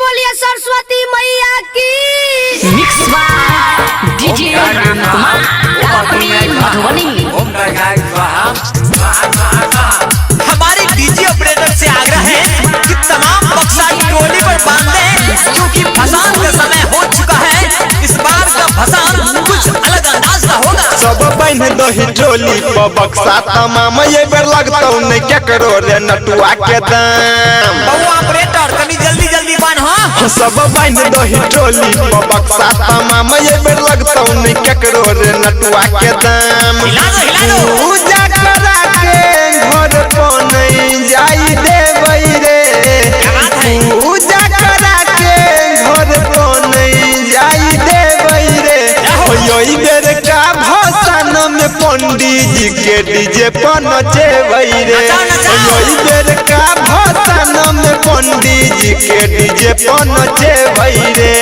बोलिए सरस्वती मैया की। Mix by DJ Ram Kumar, Kalpani Madhubani. हमारे डीजे ऑपरेटर से आग्रह है कि तमाम बक्सा टोली पर बांध दें, क्योंकि भसान का समय हो चुका है। इस बार का भसान कुछ अलग अंदाज का होगा। सब बहन दही टोली पर बक्सा तमाम, ये बेर लगतौ नहीं केकरो रे नटुआ के दाम। बहु ऑपरेटर कनी जल्दी जल्दी बांध। हाँ सब बहन दही टोली पर बक्सा तमाम, ये बेर लगतौ नहीं केकरो रे नटुआ के दाम। हिला दो, हिला दो। पूजा करा के घर पर नहीं जाई देबै रे। क्या बात है? पूजा करा के घर पर नहीं जाई देबै रे। ओई बेर का भसान में पंडित जी के डीजे पर नचेबै रे। नचाओ, नचाओ। ओई बेर का भसान में पंडित जी के डीजे पर नचेबै रे।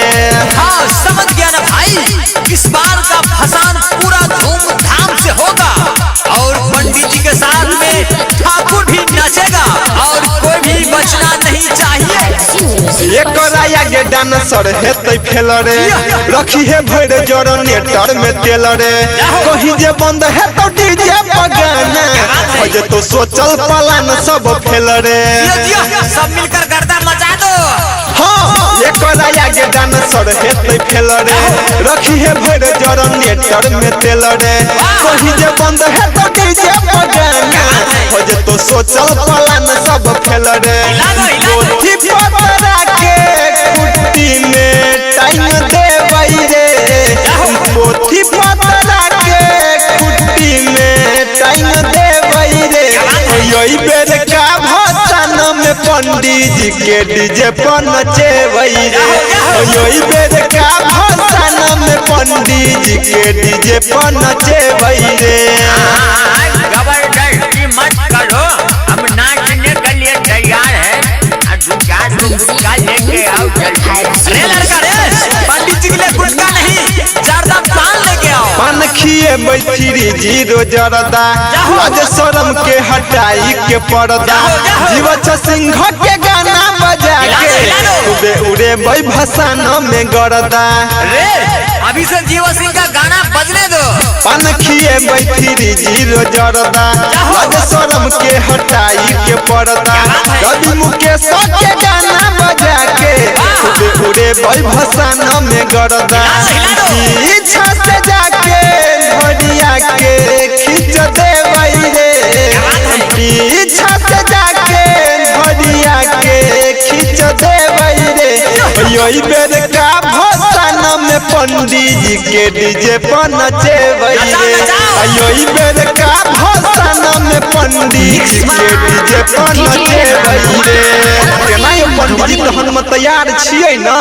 हाँ समझ गया ना भाई, इस बार का भसान पूरा धूमधाम से होगा और पंडित जी के साथ में ठाकुर भी नाचेगा और कोई भी बचना नहीं चाहिए। एकरा आगे डांसर हेतै फेल रे, रखी है भर जनरेटर में तेल रे। कहीं जे बंद है तो डीजे पर गाना हो जे तो सोचल प्लान सब फेल रे। जियो जियो, सब मिलकर गर्दा मचा दो। हाँ एकरा आगे डांसर हेतै फेल रे, रखी है भर जनरेटर में तेल रे। कहीं जे बंद है तो डीजे पर गाना हो जे तो सोचल प्लान सब फेल रे। पोथी पतरा के कुट्टी में टाइम देबै रे। पोथी पतरा के कुट्टी में टाइम देबै रे। ओई बेर का भसान में पंडित जी के डीजे पर नचेबै रे। ओई बेर का भसान में पंडित जी के डीजे पर नचेबै रे। जबरदस्ती मत करो, हम नाचने के लिए तैयार हैं। और दो चार गो गुटखा लेके आओ जल्दी। रे लड़का रे, पंडित जी के लिए गुटखा नहीं, जर्दा पान लेके आओ। पान खिएबै 30 जरदा, लाज शरम के हटाई के पर्दा। जीवछ सिंह के गाना बजा के उड़े उड़ेबै भसान में गरदा। रे अभी से जीवा सिंह का गाना बजने दो। पान खिएबै 30 जरदा, लाज शरम के हटाई के पर्दा। रवि मुकेश के गाना बजा के उड़े उड़ेबै भसान में गरदा। पीछा से जाके घड़िया के खींच देबै रे। पीछा से जाके घड़िया के खींच देबै रे। ओई बेर का भसान में पंडित जी के डीजे पर नचेबै रे। ओई बेर का भसान में पंडित जी के डीजे पर नचेबै रे। केना यौ पंडित जी तहन में तैयार छियै ना?